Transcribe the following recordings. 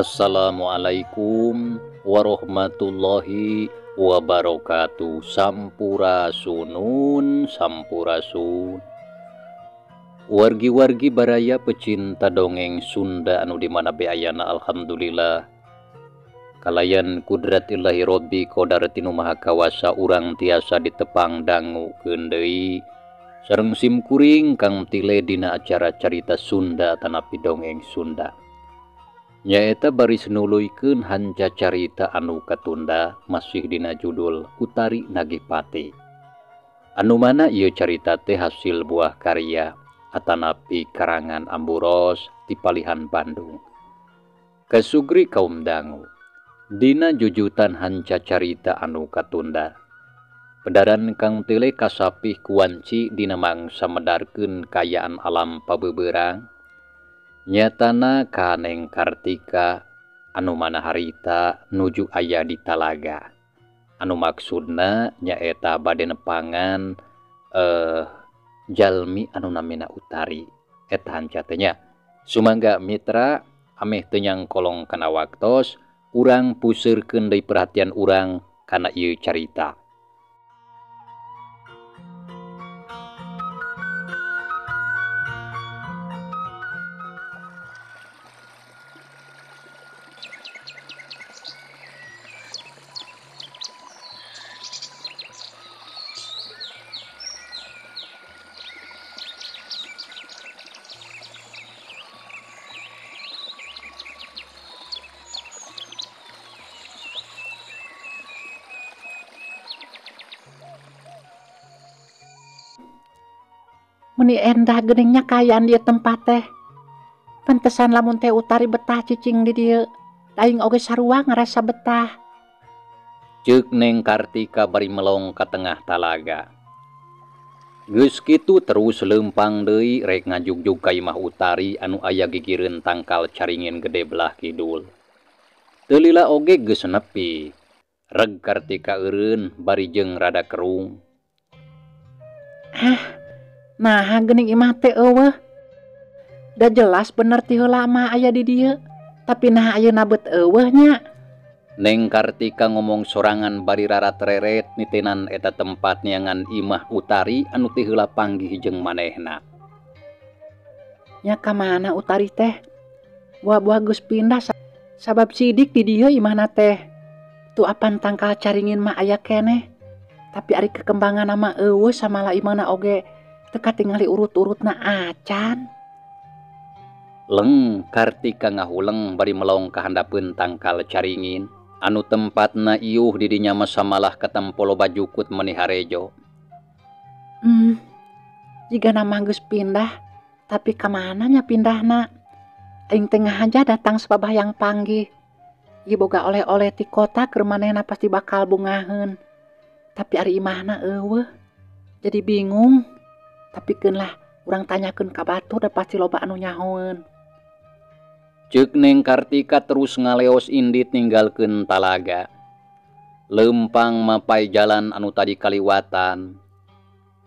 Assalamualaikum warahmatullahi wabarakatuh. Sampurasunun, sampurasun. Wargi-wargi baraya pecinta dongeng Sunda anu di mana be ayana, alhamdulillah. Kalayan kudratillahi robbi kodarati nu maha kawasa urang tiasa ditepang dangu deui sareng simkuring Kang Tile dina acara carita Sunda tanapi dongeng Sunda. Nyaeta baris nuluykeun hanca carita anu katunda masih dina judul Utari Nagih Pati. Anu mana ieu carita teh hasil buah karya atanapi karangan Amburos di Palihan Bandung. Kasugri kaum dangu dina jujutan hanca carita anu katunda. Pedaran Kang Tile kasapih kuanci dina mangsa medarkeun kayaan alam pabeberang. Nyatana ka Neng Kartika anu mana harita nuju aya di talaga. Anu maksudna nyaeta bade nepangan jalmi anu namina Utari. Eta hanca teh nya. Sumangga mitra ameh teu nyangkolong kana waktos, urang puseurkeun deui perhatian urang kana ieu carita. Meni endah geningnya kayaan dia tempat teh. Pantesan lamun teh Utari betah cicing di dieu. Aing oge sarua ngarasa betah. Ceuk Neng Kartika bari melong ka tengah talaga. Geus kitu terus leumpang deui rek ngajugjug ka imah Utari anu aya gigireun tangkal caringin gede belah kidul. Teu lila oge geus nepi. Reg Kartika eureun bari jeung rada kerung. Ah, nah gening imah teh eueuh. Da jelas bener ti heula mah aya di dieu, tapi nah ayeuna beut eueuh nya. Neng Kartika ngomong sorangan bari rarat-reret nitenan eta tempat neangan imah Utari anu ti heula panggih jeung manehna. Nya ka mana Utari teh? Buah-buah geus pindah sabab sidik di dieu imahna teh. Tu apan tangkal caringin mah aya keneh. Tapi ari kekembangan mah eueuh samalah imahna oge teu katingali urut-urutna acan. Leng Kartika ngahuleng bari melong ka handapeun tangkal caringin anu tempatna iuh di dinya mah samalah katempo loba jukut meni harejo. Jigana mah geus pindah, tapi ka mana nya pindahna? Aing teh ngahaja datang sabab hayang panggih. Ieu boga oleh-oleh ti kota keur manehna pasti bakal bungaheun. Tapi ari imahna eueuh. Jadi bingung. Tapi keun lah urang tanyakeun ka batur da pasti loba anu nyahoeun. Ceuk Neng Kartika terus ngaleos indit ninggalkeun talaga. Leumpang mapai jalan anu tadi kaliwatan.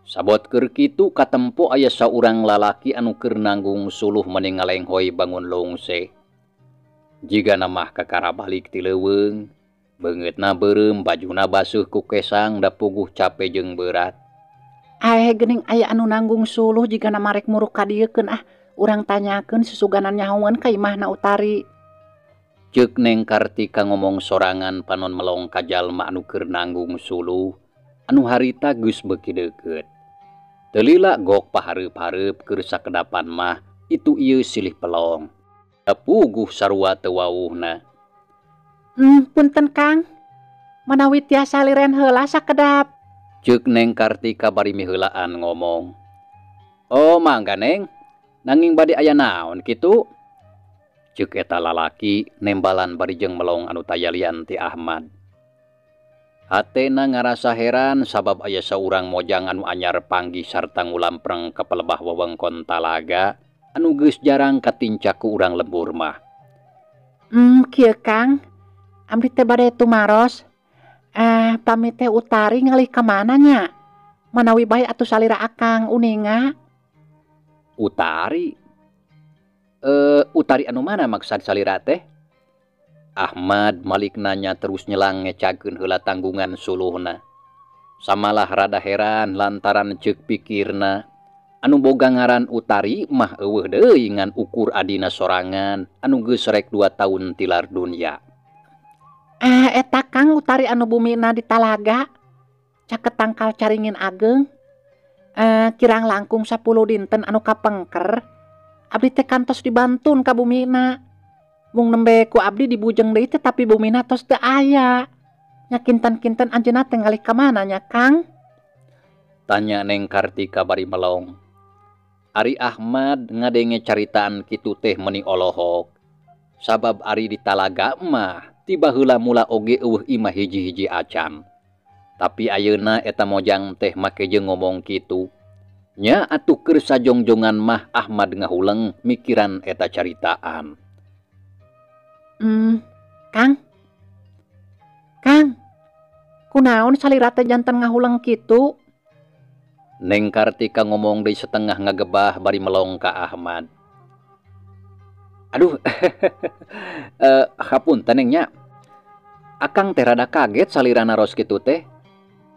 Sabot keur kitu katempo aya saurang lalaki anu keur nanggung suluh meni ngalenghoy bangun longse. Jigana mah kakara balik ti leuweung, beungeutna beureum, bajuna baseuh ku kesang da puguh cape jeung berat. Aeh geuning aya anu nanggung suluh jigana marek muruk ka dieu keun ah, urang tanyakeun susuganan nyahoeun ka imahna Utari. Ceuk Neng Kartika ngomong sorangan panon melong ka jalma anu keur nanggung suluh anu harita geus beuki deukeut. Teu lila gok pahareup-hareup keur sakedapan mah itu ieu silih pelong. Da puguh sarua teu wawuhna. Punten Kang. Manawi tiasa liren heula sakedap. Ceuk Neng Kartika bari miheulaan ngomong. Oh mangga Neng, nanging bade aya naon kitu? Ceuk eta lalaki nembalan bari jeung melong anu tayalian ti Ahmad. Hatena ngarasa heran sabab aya saurang mojang anu anyar panggih sarta ngulampreng ka pelebah wewengkon talaga anu geus jarang katinca ku urang lembur mah. Kieu Kang, abdi teh bade tumaros. Pamit teh Utari ngalih ka mana nya? Manawi bae atuh salira akang uninga. Utari? Utari anu mana maksad salira teh? Ahmad malik nanya terus nyelang ngecakeun heula tanggungan suluhna. Samalah rada heran lantaran ceuk pikirna anu boga ngaran Utari mah euweuh deui ngan ukur adina sorangan anu geus rek 2 tahun tilar dunya. Ah, eta Kang Utari anu bumina di Talaga caket tangkal caringin ageng. Kirang langkung 10 dinten anu kapengker abdi teh kantos dibantun ka bumina. Mung nembe ku abdi dibujeng deui teh tapi bumina tos teu aya. Nya kinten-kinten anjeunna teh ngalih ka mana nya Kang? Tanya Neng Kartika bari melong. Ari Ahmad ngadenge caritaan kitu teh meuni olohok. Sabab ari di Talaga mah tiba heula mula oge euweuh imah hiji-hiji acan. Tapi ayeuna eta mojang teh make jeung ngomong kitu. Nya atuh keur sajongjongan mah Ahmad ngahuleng mikiran eta caritaan. Kang. Kang. Kunaon salira teh janten ngahuleng kitu? Neng Kartika ngomong deui setengah ngagebah bari melong ka Ahmad. Aduh, hapunten Neng nya. Akang teh rada kaget salira naros kitu teh.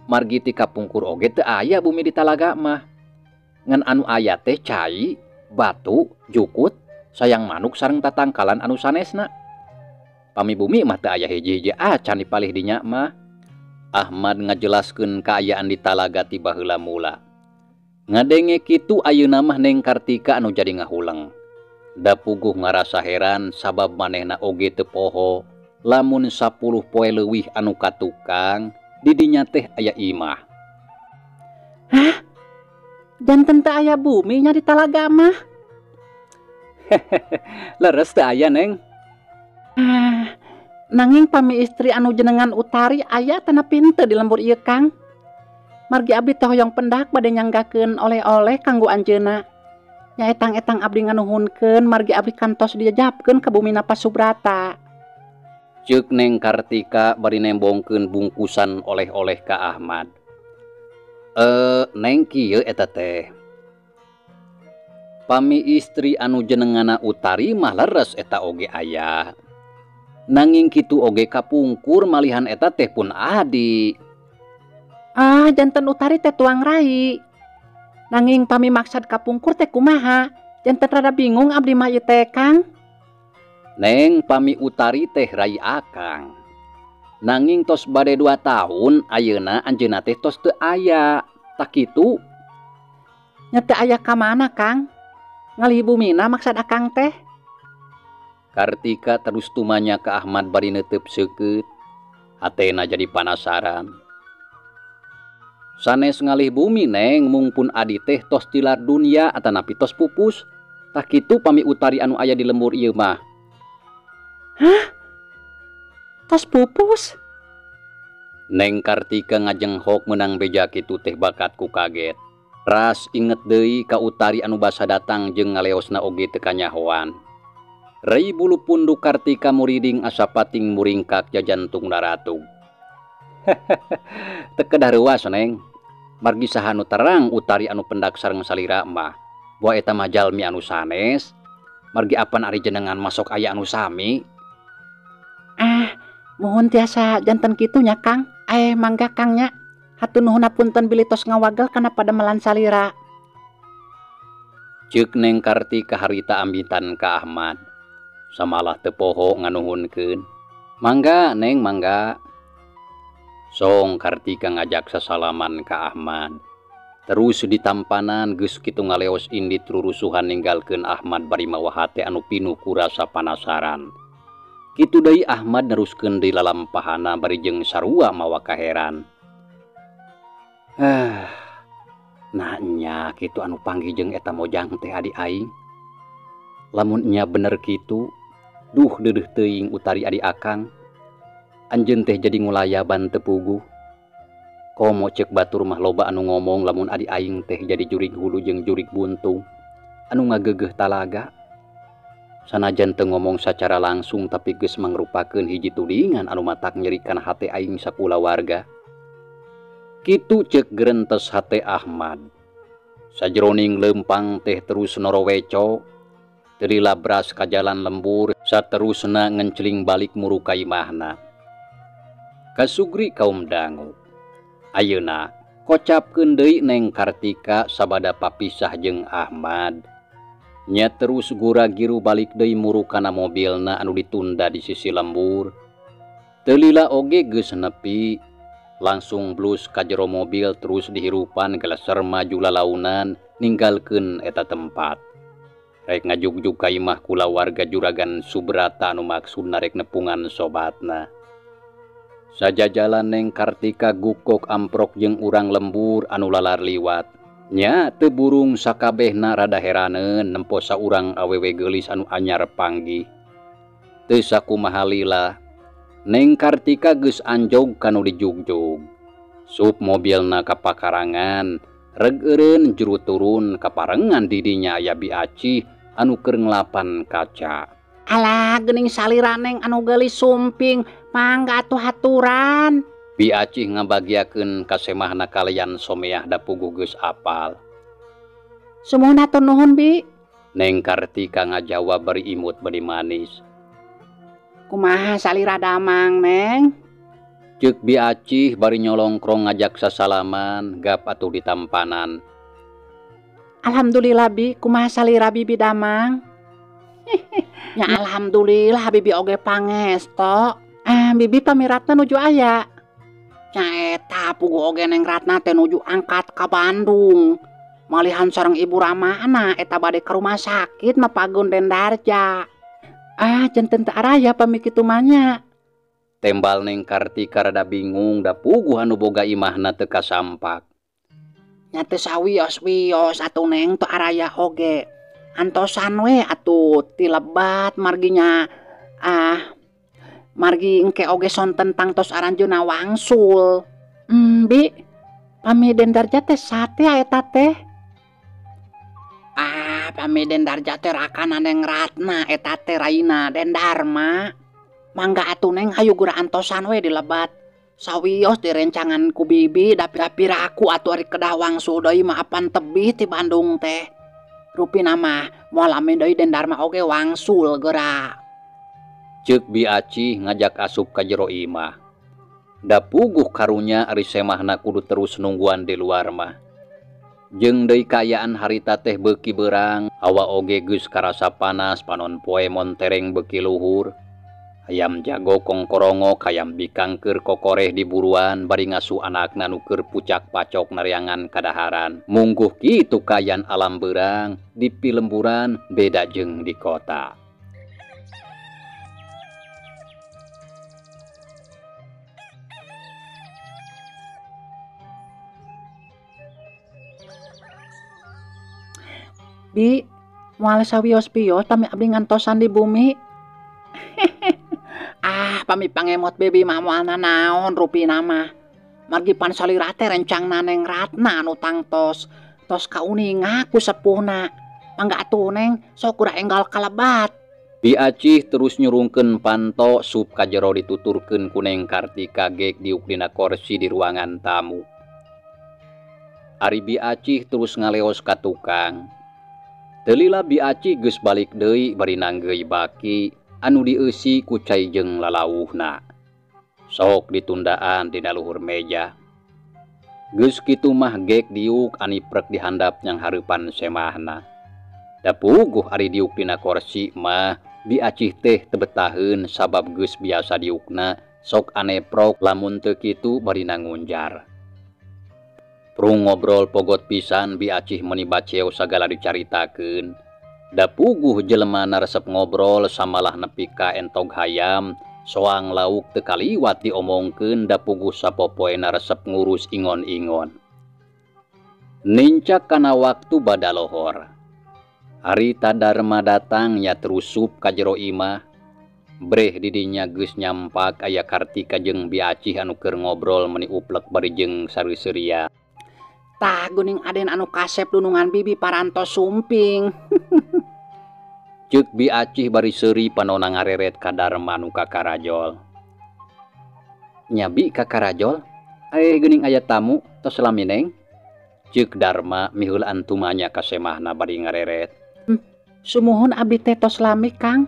Margi ti kapungkur oge teu aya bumi di Talaga mah. Ngan anu aya teh cai, batu, jukut, sayang manuk sareng tatangkalan anu sanesna. Pami bumi mah teu aya hiji-hiji acan dipalih dinya mah. Ahmad ngajelaskeun kaayaan di Talaga ti baheula mula. Ngadenge kitu ayeuna mah Neng Kartika anu jadi ngahuleng. Da puguh ngarasa heran sabab manehna oge teu poho lamun 10 poe leuwih anu katukang di dinya teh aya imah. Hah? Janten teu aya bumi nya di Talaga mah? Leres teu aya Neng. Ah, nanging pami istri anu jenengan Utari aya tanapi henteu di lembur ieu Kang. Margi abdi teh hoyong pendak bade nyanggakeun oleh-oleh kanggo anjeunna. Nya etang-etang abdi nganuhunkeun margi abdi kantos dijajabkeun ka bumina Pak Subrata. Ceuk Neng Kartika bari nembongkeun bungkusan oleh-oleh ka Ahmad. Neng kieu eta teh. Pami istri anu jenengana Utari mah leres eta oge aya. Nanging kitu oge kapungkur malihan eta teh pun adi. Ah, janten Utari teh tuang rai. Nanging pami maksad kapungkur teh kumaha? Janten rada bingung abdi mah ieu teh Kang. Neng pami Utari teh rai akang. Nanging tos bade 2 tahun ayeuna anjeunna teh tos teu aya. Tak kitu. Nya teu aya ka mana Kang? Ngalih bumina maksad akang teh? Kartika terus tumanya ke Ahmad bari neuteub seukeut. Hatena jadi panasaran. Sanes ngalih bumi Neng mung pun adi teh tos tilar dunya atanapi tos pupus. Tah kitu pami Utari anu aya di lembur ieu mah. Hah? Tos pupus? Neng Kartika ngajenghok menang beja kitu teh bakat ku kaget. Ras inget deui ka Utari anu basa datang jeung ngaleosna oge teu kanyahoan. Rei bulu punduk Kartika muriding asa pating muringkak jajantung daratug. Teu kedah reuas Neng. Margi saha nu terang Utari anu pendak sareng salira mah. Boa eta mah jalmi anu sanes. Margi apan ari jenengan masok aya anu sami. Ah, muhun tiasa janten kitu nya Kang. Mangga Kang nya. Hatur nuhun hapunten bilih tos ngawagel kana padamelan salira. Ceuk Neng Kartika harita ambitan ka Ahmad. Samalah teu poho nganuhunkeun. Mangga Neng mangga. Song Kartika ngajak sasalaman ka Ahmad. Terus ditampanan geus kitu ngaleos indit rurusuhan ninggalkeun Ahmad bari mawa hate anu pinuh ku rasa panasaran. Kitu deui Ahmad neruskeun deui lalampahana bari jeung sarua mawa kaheran. Nah nya kitu anu panggih jeung eta mojang teh adi aing. Lamun nya bener kitu, duh deudeuh teuing Utari adi akang. Anjeun teh jadi ngulayaban teu puguh. Komo ceuk batur mah loba anu ngomong lamun adi aing teh jadi jurig hulu jeung jurig buntung anu ngageugeuh talaga. Sanajan teu ngomong sacara langsung tapi geus mangrupakeun hiji tudingan anu matak nyerikan hate aing sakulawarga. Kitu ceuk gerentes hate Ahmad. Sajroning leumpang teh terus noroweco. Teu dilabras ka jalan lembur Saterusna ngencling balik muru ka imahna. Kasugri kaum dangu. Ayeuna kocapkeun deui Neng Kartika sabada papisah jeung Ahmad. Nya terus gura-giru balik deui muru kana mobilna anu ditunda di sisi lembur. Teu lila oge geus nepi, langsung blus ka jero mobil terus dihirupan geleser maju lalaunan ninggalkeun eta tempat. Rek ngajugjug ka imah kulawarga Juragan Subrata anu maksudna rek nepungan sobatna. Sajajalan Neng Kartika gukok amprok jeung urang lembur anu lalar liwat. Nya teu burung sakabehna rada heraneun nempo saurang awewe geulis anu anyar panggih. Teu sakumaha lila, Neng Kartika geus anjog kanu dijugjug. Sup mobilna ka pakarangan, reg eureun juru turun kaparengan didinya aya Bi Acih anu keur ngelapan kaca. Alah geuning salira Neng anu geulis sumping, mangga atuh haturan. Bi Acih ngabagiakeun ka semahna kalian someah da puguh geus apal. Sumuhun hatur nuhun Bi. Neng Kartika ngajawab bari imut bari manis. Kumaha salira damang Neng? Ceuk Bi Acih bari nyolongkrong ngajak sasalaman gap atuh ditampanan. Alhamdulillah Bi, kumaha salira Bibi damang? Ya alhamdulillah Bibi oge pangesto. Ah Bibi pamiratna nuju aya. Nya eta puguh oge Neng Ratna teh nuju angkat ka Bandung. Malihan sareng Ibu Ramana eta bade ka rumah sakit mapagun Dendarja. Ah janten teu araya pami kitu mah nya. Tembal Neng Kartika rada bingung da puguh anu boga imahna teu kasampak. Nya teu sawios-wios atuh Neng teu araya oge. Antosan we atuh ti lebat marginya margi engke oge sonten tangtos aranjeunna wangsul. Bi, pami Dendarja teh sate eta teh. Ah, pami Dendarja teh rakana Neng Ratna eta teh raina Dendarma. Mangga atuh Neng hayu geura antosan we di lebat. Sawios direncangan ku Bibi da piraku atuh ari kedah wangsul deui mah apan tebih ti Bandung teh. Rupina mah moal lami deui Dendarma oge wangsul geura. Ceuk Bi Acih ngajak asup ka jero imah. Da puguh karunya ari semahna kudu terus nungguan di luar mah. Jeung deui kaayaan harita teh beuki beurang, hawa oge geus karasa panas, panon poe montereng beuki luhur. Hayam jago kongkorongok, hayam bikang keur kokoreh di buruan bari ngasu anakna nu keur pucak-pacok nariangan kadaharan. Mungguh kitu kaayaan alam beurang di pilemburan beda jeung di kota. Bi, moal sawios-wios pami abdi ngantosan di bumi. Ah, pami pangemot Bibi mah moal nanaon rupina mah. Margi pan salira teh rencangna Neng Ratna anu tangtos. Tos kauninga ku sepuhna. Mangga atuh Neng, sok gura enggal kalebat. Bi Acih terus nyurungkeun panto sup ka jero dituturkeun ku Neng Kartika gek diuk dina korsi di ruangan tamu. Ari Bi Acih terus ngaleos ka tukang. Teu lila Bi Acih geus balik deui bari nanggeui baki anu dieusi ku cai jeung lalauhna. Sok ditundaan dina luhur meja. Geus kitu mah gek diuk aniprek dihandap nyang hareupan semahna. Da puguh ari diuk dina korsi mah Bi Acih teh teu betaheun sabab geus biasa diukna sok aneprok lamun teu kitu bari nangunjar. Prung ngobrol pogot pisan Bi Acih meuni baceo sagala dicaritakeun. Da puguh jelemana resep ngobrol samalah nepi ka entog hayam, soang lauk teu kaliwat diomongkeun da puguh sapopoena resep ngurus ingon-ingon. Nincak kana waktu bada lohor. Harita Dharma datang nya terusup ka jero imah. Breh didinya geus nyampak aya Kartika jeung Bi Acih anu keur ngobrol meuni uplek bari jeung sareuseurian. Tah geuning aden anu kasep dunungan Bibi parantos sumping. Ceuk Bi Acih bari seuri panona ngareret ka Dharma nu kakarajol. Nya Bi kakarajol, geuning aya tamu tos lami Neng. Ceuk Dharma miheulaan tumanya ka semahna bari ngareret. Sumuhun abdi teh tos lami Kang.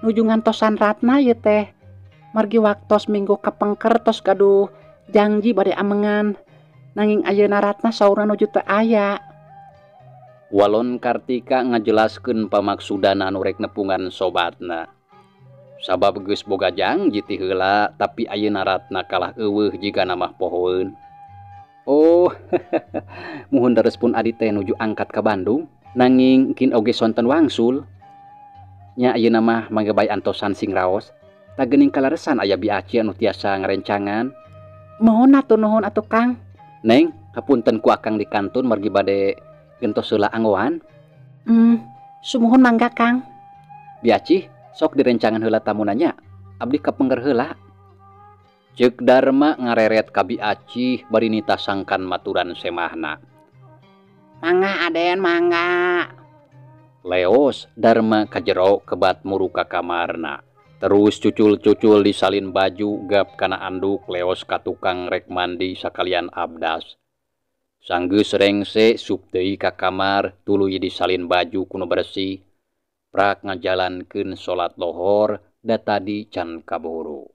Nuju ngantosan Ratna ieu teh. Margi waktos minggu kapengker tos gaduh janji bade amengan. Nanging ayeuna Ratna saurna nuju teu aya. Walon Kartika ngajelaskeun pamaksudana anu rek nepungan sobatna. Sabab geus boga janji ti heula tapi ayeuna Ratna kalah eueuh jigana mah pohoeun. Oh, muhun dares pun adi teh nuju angkat ka Bandung, nanging kin oge sonten wangsul. Nya ayeuna mah mangga bae antosan sing raos. Tah geuning kalaresan aya Bi Aci anu tiasa ngarencangan. Muhun atuh nuhun atuh Kang. Neng, hapunten ku akang di kantun margi bade gentos heula anggoan. Sumuhun mangga Kang. Bi Aci, sok direncangan heula tamuna nya. Abdi kapengker heula. Ceuk Darma ngareret ka Bi Aci bari nitasangkan maturan semahna. Mangga Aden, mangga. Leos Darma kajero kebat muru ka kamarna. Terus cucul-cucul disalin baju gap kana anduk leos ka tukang rek mandi sakalian abdas. Sanggeus rengse sup deui ka kamar tuluy disalin baju kuno bersih. Prak ngajalankeun salat lohor da tadi can kaburu.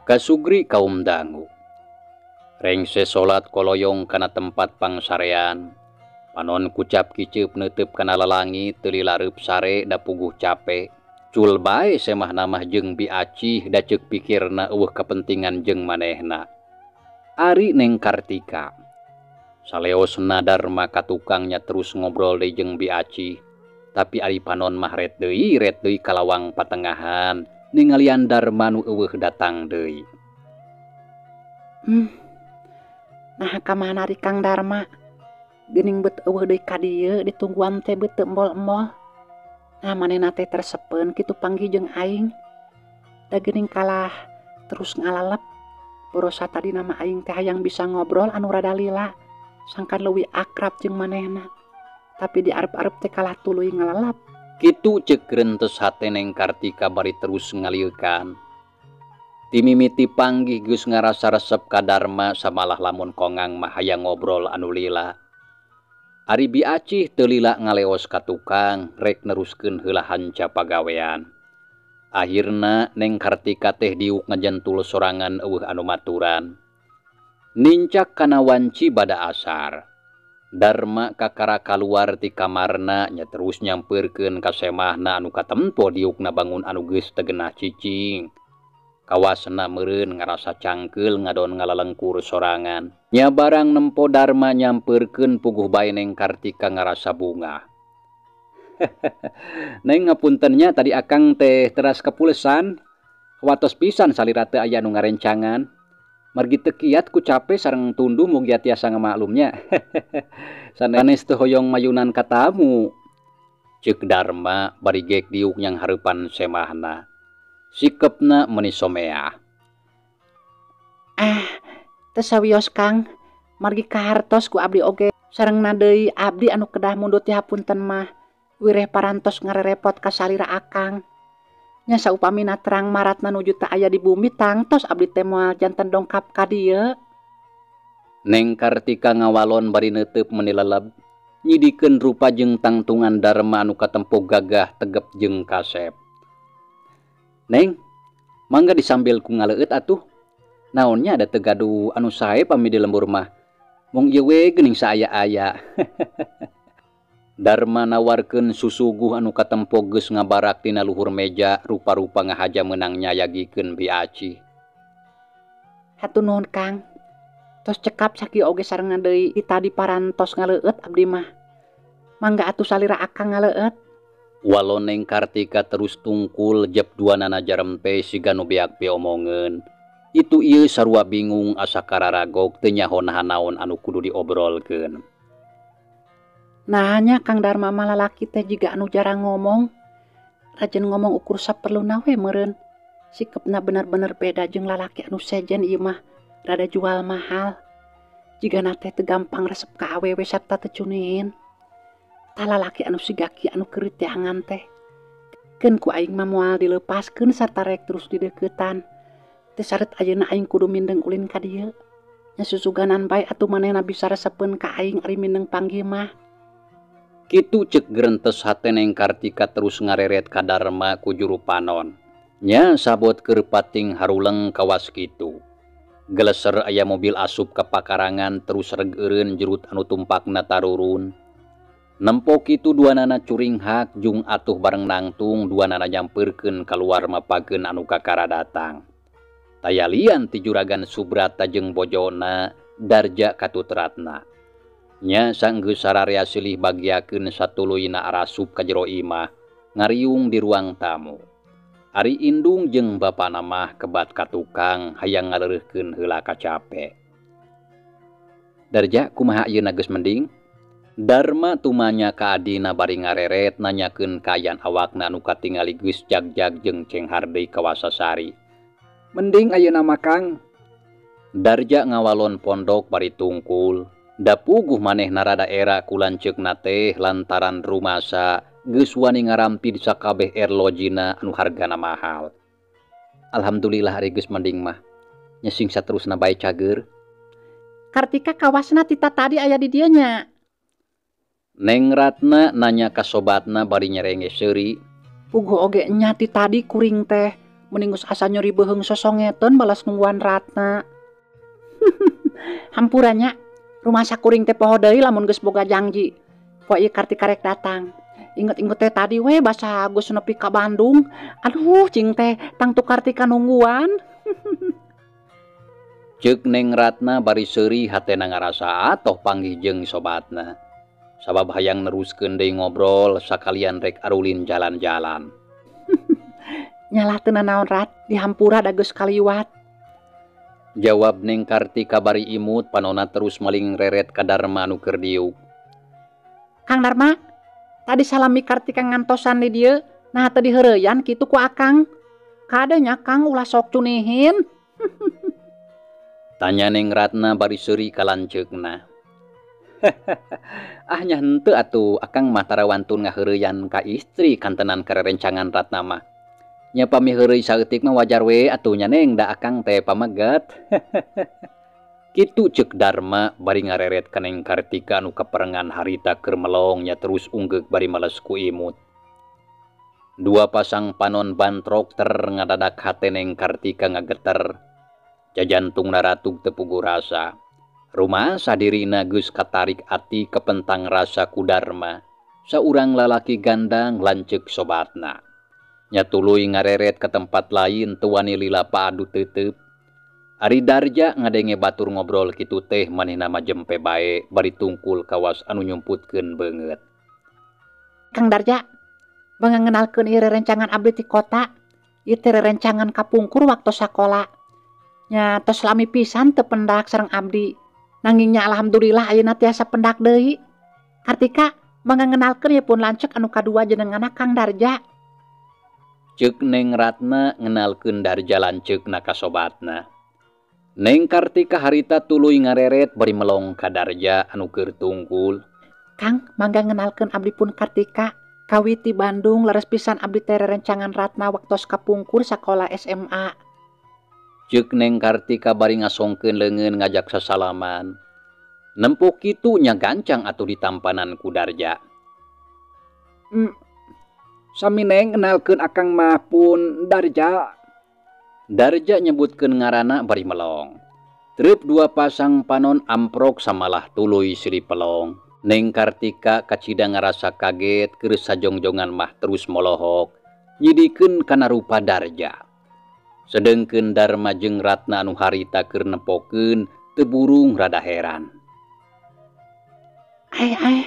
Kasugri kaum dangu. Rengse salat koloyong kana tempat pangsarean. Panon kucap kiceup neuteub kana lalangi teu lilareup sare da puguh cape. Cul bae semah namah jeung Bi Acih da ceuk pikirna eueuh kepentingan jeung manehna. Ari Neng Kartika. Saleosna Darma ka tukangnya terus ngobrol deui jeung Bi Acih. Tapi ari panon mah ret deui kalawang patengahan. Ningalian Darma nu eueuh datang deui. Nah ka mana ari Kang Darma? Geuning beut eueuh deui ka dieu ditungguan teh beut teu embol-embol. Nah manehna teh tersepeun kitu panggih jeung aing. Da geuning kalah terus ngalalep. Borosa tadi nama aing teh hayang bisa ngobrol anu rada lila. Sangkan leuwih akrab jeung manehna. Tapi diarep-arep teh kalah tuluy ngalalep. Kitu ceuk rentes hate Neng Kartika bari terus ngalieukan. Timimiti panggih geus ngarasa resep ka Darma samalah lamun kongang mah hayang ngobrol anu lila. Ari Bi Acih teu lila ngaleos ka tukang rek neruskeun heula hanca pagawean. Akhirna Neng Kartika teh diuk ngajentul sorangan eueuh anu maturan. Nincak kana wanci bada asar. Darma kakara kaluar ti kamarna nya terus nyampeurkeun ka semahna anu katempo diukna bangun anu geus teu genah cicing. Kawasna meureun ngarasa cangkeul ngadon ngalalengkur sorangan. Nya barang nempo Darma nyampeurkeun puguh bae Neng Kartika ngarasa bungah. Neng ngapunten nya tadi akang teh teras kapulesan. Watos pisan salira teu aya nu ngarencangan. Margi teu kiat ku cape sareng tunduh mugia tiasa ngamaklumnya. Sanes teu hoyong mayunan ka tamu. Ceuk Darma bari gek diuk nyang hareupan semahna. Sikepna meuni someah. Ah, teu sawios Kang. Margi kahartos ku abdi oge. Sarengna deui abdi anu kedah mundut ti hapunten mah. Wireh parantos ngarerepot ka salira akang. Nya saupamina terang maratna nuju teu aya di bumi tangtos abdi teh moal janten dongkap ka dieu. Neng Kartika ngawalon bari neuteub meuni leleb. Nyidikeun rupa jeung tangtungan Darma anu katempo gagah tegep jeung kasep. Neng, mangga disambil ku ngaleueut atuh. Naonnya ada teu gaduh anu sae pami di lembur mah. Mung ieu we geuning saaya-aya. Darma nawarkeun susuguh anu katempo geus ngabarak tina luhur meja rupa-rupa ngahaja meunang nyayagikeun Bi Acih. Hatur nuhun Kang. Tos cekap sakieu oge sareng deui tadi parantos ngaleueut abdi mah. Mangga atuh salira akang ngaleueut. Walon Neng Kartika terus tungkul jep dua nana jarempe siga nu beak piomongeun. Itu ieu sarua bingung asa kararagok teu nyaho naha naon anu kudu diobrolkeun. Nah nya Kang Darma mah lalaki teh jiga anu jarang ngomong. Rajin ngomong ukur saperluna we meureun. Sikepna bener-bener beda jeung lalaki anu sejen ieu mah, rada jual mahal. Jigana teh teu gampang resep ka awewe sarta teu cunihin. Tah lalaki anu siga kieu anu keur diteangan teh. Keun ku aing mah moal dileupaskeun sarta rek terus dideuketan. Teu sareut ayeuna aing kudu mindeng ulin ka dieu. Nya susuganan bae atuh manehna bisa resepeun ka aing ari mindeng panggih mah. Kitu ceuk gerentes hate Neng Kartika terus ngareret ka Darma ku juru panon. Nya sabot keur pating haruleng kawas kitu. Geleser aya mobil asup ka pakarangan terus reg eureun jurut anu tumpakna tarurun. Nempo kitu duanana curinghak jung atuh bareng nangtung duanana nyampeurkeun kaluar mapageun anu kakara datang. Taya lian ti juragan Subrata jeung bojona Darja katutratna. Nya sanggeus sararea silih bagiakeun satuluyna arasup ka jero imah ngariung di ruang tamu. Ari indung jeung bapana mah kebat ka tukang hayang ngaleureurkeun heula kacape. Darja kumaha ayeuna geus mending? Darma tumanya ka adina bari ngareret nanyakeun kaayaan awakna anu katingali geus jagjag jeung cenghar deui ka wasasari. Mending ayeuna mah Kang. Darja ngawalon pondok bari tungkul. Da puguh manehna rada era ku lanceukna teh lantaran rumasa geus wani ngarampi di sakabeh erlojina anu hargana mahal. Alhamdulillah ari geus mending mah. Nya sing saterusna bae cager. Kartika kawasna tita tadi aya di dieu nya. Neng Ratna nanya ka sobatna bari nyerenge seuri. Puguh oge nya ti tadi kuring teh mending geus asa nyeri beuheung sosongeteun balas nungguan Ratna. Hampura nya, rumasa kuring teh poho deui lamun geus boga janji. Poe ieu Kartika rek datang. Inget-inget teh tadi we basa geus nepi ka Bandung. Aduh cing teh tangtu Kartika nungguan. Ceuk Neng Ratna bari seuri hatena ngarasa atoh panggih jeung sobatna. Sabab hayang neruskeun deui ngobrol sakalian rek arulin jalan-jalan. Nyalah teu nanaon Rat, dihampura da geus kaliwat. Jawab Neng Kartika bari imut panona terus maling reret ka Darma anu keur diuk. Kang Darma, tadi salami Kartika ngantosan di dieu, nah teu diheureyan kitu ku Akang. Kade nya Kang ulah sok cunihin. Tanya Neng Ratna bari seuri ka lanceukna. Ah nya henteu atuh Akang mah tara wantun ngaheureyan ka istri kantenan karerencangan Ratna mah. Nya pami heureuy saeutik mah wajar we atuh nya Neng da Akang teh pameget. Kitu ceuk Darma bari ngareret ka Neng Kartika anu kaperengan harita keur melong nya terus unggeuk bari males ku imut. Dua pasang panon bantrok ter ngadadak hate Neng Kartika ngageter. Jajantungna ratug teu puguh rasa. Rumasa dirina geus katarik ati kepentang rasa ku Darma. Saurang lalaki gandang lanceuk sobatna. Nya tuluy ngareret ke tempat lain teu wani lila paadu teuteub. Ari Darja ngadenge batur ngobrol kitu teh manehna mah jempe bae bari tungkul kawas anu nyumputkeun beungeut. Kang Darja, mangga ngenalkeun ieu rerencangan abdi ti kota. Ieu teh rerencangan kapungkur waktu sakola. Nya tos lami pisan teu pendak sareng abdi. Nanging nya alhamdulillah ayeuna tiasa pendak deui. Kartika, mangga ngenalkeun ieu pun lanceuk anu kadua jenenganna Kang Darja. Ceuk Neng Ratna ngenalkeun Darja lanceukna ka sobatna. Neng Kartika harita tuluy ngareret bari melong ka Darja anu keur tungkul. Kang, mangga ngenalkeun abdi pun Kartika. Kawiti Bandung leres pisan abdi teh rerencangan Ratna waktos kapungkur sakola SMA. Ceuk Neng Kartika bari ngasongkeun leungeun ngajak sasalaman. Nempo kitu nya gancang atuh ditampanan ku Darja. Sami Neng kenalkeun Akang mah pun Darja. Darja nyebutkeun ngaranna bari melong. Treup dua pasang panon amprok samalah tuluy siri pelong. Neng Kartika kacida ngarasa kaget keur sajongjongan mah terus molohok nyidikeun kana rupa Darja. Sedengkeun Darma jeung Ratna anu harita keur nepokeun teu burung rada heran. Ai ai.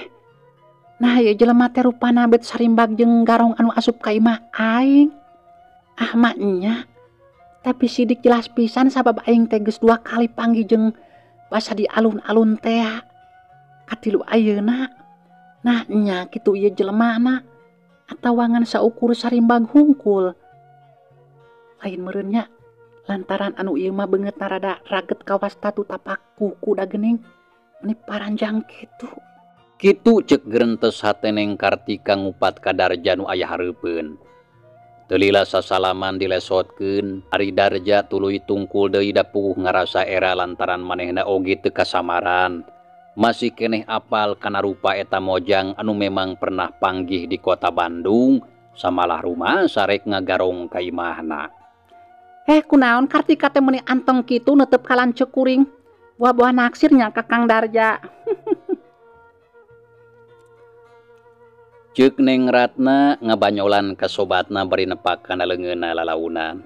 Nah ieu jelema teh rupana bet sarimbag jeung garong anu asup ka imah aing. Ah mah nya. Tapi sidik jelas pisan sabab aing teh geus 2 kali panggih jeung basa di alun-alun teh. Katilu ayeuna. Nah nya kitu ieu jelemana. Atawa ngan saukur sarimbag hungkul. Lain meureun nya lantaran anu ieu mah beungeutna rada raget kawas tatu tapak kuku da geuning. Meni paranjang kitu. Kitu cek gerentes hate Neng Kartika ngupat ka Darja nu aya hareupeun. Teu lila sasalaman dilesotkeun, ari Darja tuluy tungkul deui da puguh ngarasa era lantaran manehna oge teu kasamaran. Masih keneh apal kana rupa eta mojang anu memang pernah panggih di kota Bandung, samalah rumah sarek ngagarong ka imahna. Kunaon Kartika teh meuni anteng kitu neuteup ka lanceuk kuring. Buah-buah naksir nya ka Kang Darja. Ceuk Neng Ratna ngabanyolan ka sobatna bari nepak kana leungeunna lalaunan.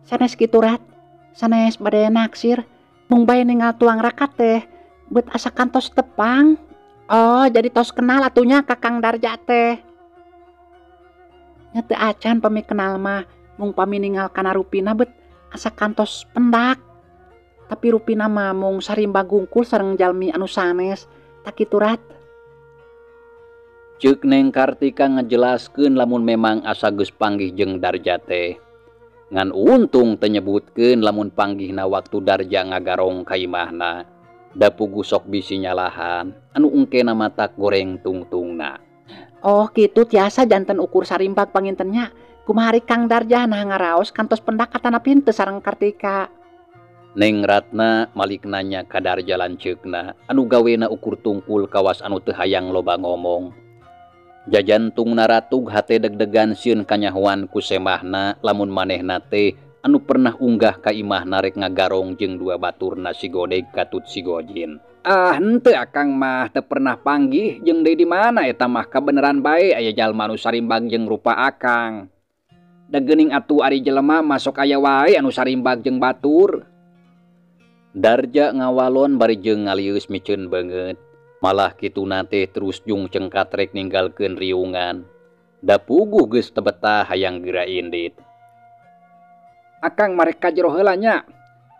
Sanes kitu Rat, sanes bade naksir. Mung bae ningal tuang rakat teh beut asa kantos tepang. Oh, jadi tos kenal atunya ka Kang Darja teh. Nya teu acan pami kenal mah, mung pami ningal kana rupina beut asa kantos pendak. Tapi rupina mah mung sarimba gungkul sareng jalmi anu sanes, tak kitu Rat. Ceuk Neng Kartika ngajelaskeun lamun memang asa geus panggih jeung Darja teh. Ngan untung teu nyebutkeun lamun panggihna waktu Darja ngagarong ka imahna. Da puguh sok bisi nyalahan, anu engkena matak goreng tungtungna. Oh kitu tiasa janten ukur sarimbag pangintennya. Kumaha ari Kang Darja nah ngaraos kantos pendak atanapi henteu sareng Kartika. Neng Ratna malik nanya ka Darja lanceukna, anu gawena ukur tungkul kawas anu teu hayang loba ngomong. Jajantungna ratug hate deg-degan sieun kanyahoan ku semahna lamun manehna teh anu pernah unggah ka imahna rek ngagarong jeung dua baturna si Godeg katut si Gojin. Ah, henteu akang mah teu pernah panggih jeung deui di mana eta mah kabeneran bae aya jalma anu sarimbag jeung rupa akang. Da geuning atuh ari jelema masok aya wae anu sarimbag jeung batur. Darja ngawalon bari jeung ngalieus miceun beungeut. Malah kituna teh terus jung cengkat rek ninggalkeun riungan. Da puguh geus teu betah hayang geura indit. Akang marek ka jero heula nya.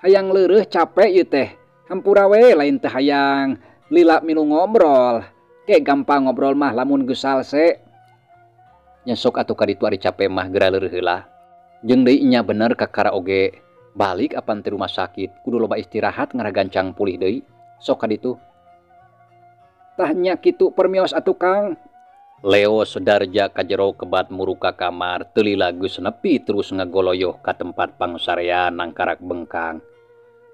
Hayang leureuh capek ieu teh. Hampura we lain teh hayang lila milu ngobrol. Ke gampang ngobrol mah lamun geus salse. Nya sok atuh ka ditu ari capek mah geura leureuh heula. Jeung deui nya bener kakara oge balik apan ti rumah sakit kudu loba istirahat ngaragancang pulih deui. Sok ka ditu. Tah nya kitu permios atuh Kang. Leo Darja ka jero kebat muruka kamar teu lila geus nepi terus ngagoloyoh ka tempat pangsarean nangkarak bengkang.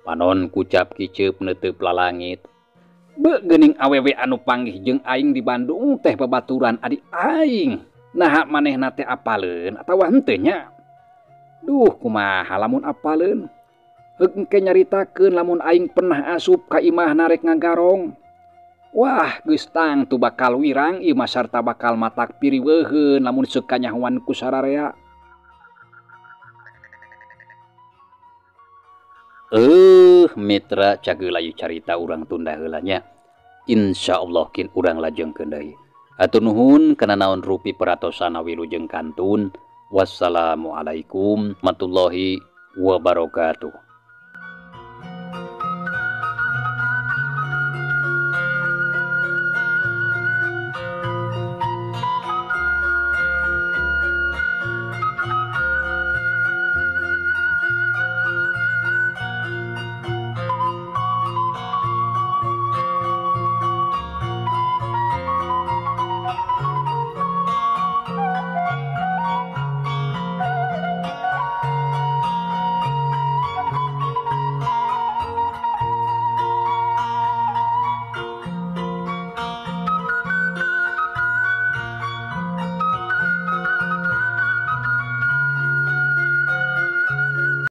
Panon kucap kiceup neuteub lalangit. Beuh geuning awewe anu panggih jeung aing di Bandung teh babaturan adi aing. Naha manehna teh apaleun atawa henteu nya? Duh kumaha lamun apaleun? Heuk engke nyaritakeun lamun aing pernah asup ka imahna rek ngagarong. Wah, geus tangtu bakal wirang ieu mah sarta bakal matak piriweuheun lamun seuk kanyahoan ku sararea. Mitra cageula ieu carita urang tunda heula nya. Insyaallah kin urang lajengkeun deui. Hatur nuhun kana naon rupi peratosana wilujeng kantun. Wassalamualaikum warahmatullahi wabarakatuh.